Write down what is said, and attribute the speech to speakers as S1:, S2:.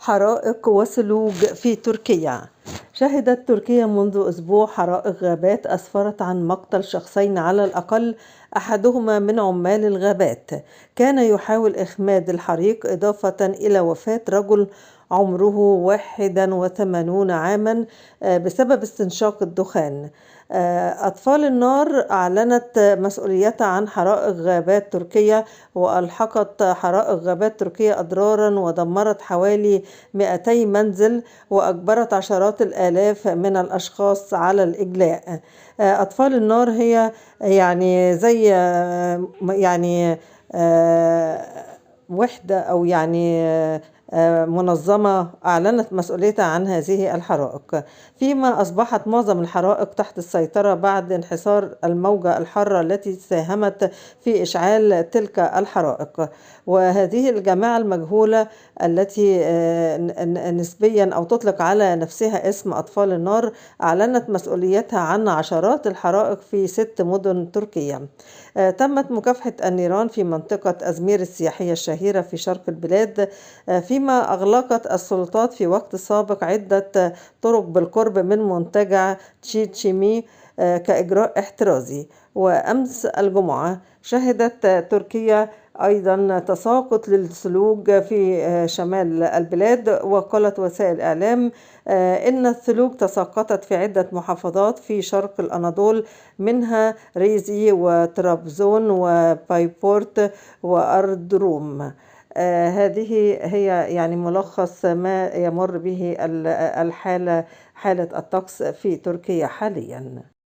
S1: حرائق وثلوج في تركيا. شهدت تركيا منذ أسبوع حرائق غابات أسفرت عن مقتل شخصين على الأقل، أحدهما من عمال الغابات كان يحاول إخماد الحريق، إضافة إلى وفاة رجل عمره 81 عاما بسبب استنشاق الدخان. أطفال النار أعلنت مسؤوليتها عن حرائق غابات تركيا، وألحقت حرائق غابات تركيا أضرارا ودمرت حوالي 200 منزل، وأجبرت عشرات الآلاف من الأشخاص على الإجلاء. أطفال النار هي يعني زي يعني وحدة أو منظمة أعلنت مسؤوليتها عن هذه الحرائق، فيما أصبحت معظم الحرائق تحت السيطرة بعد انحسار الموجة الحارة التي ساهمت في إشعال تلك الحرائق. وهذه الجماعة المجهولة التي نسبيا أو تطلق على نفسها اسم أطفال النار أعلنت مسؤوليتها عن عشرات الحرائق في 6 مدن تركيا. تمت مكافحة النيران في منطقة أزمير السياحية الشهيرة في شرق البلاد، فيما أغلقت السلطات في وقت سابق عدة طرق بالقرب من منتجع تشيتشيمي كإجراء احترازي. وأمس الجمعة شهدت تركيا أيضا تساقط للثلوج في شمال البلاد، وقالت وسائل الإعلام إن الثلوج تساقطت في عدة محافظات في شرق الأناضول، منها ريزي وطرابزون وبايبورت وأردروم. هذه هي ملخص ما يمر به حالة الطقس في تركيا حاليا.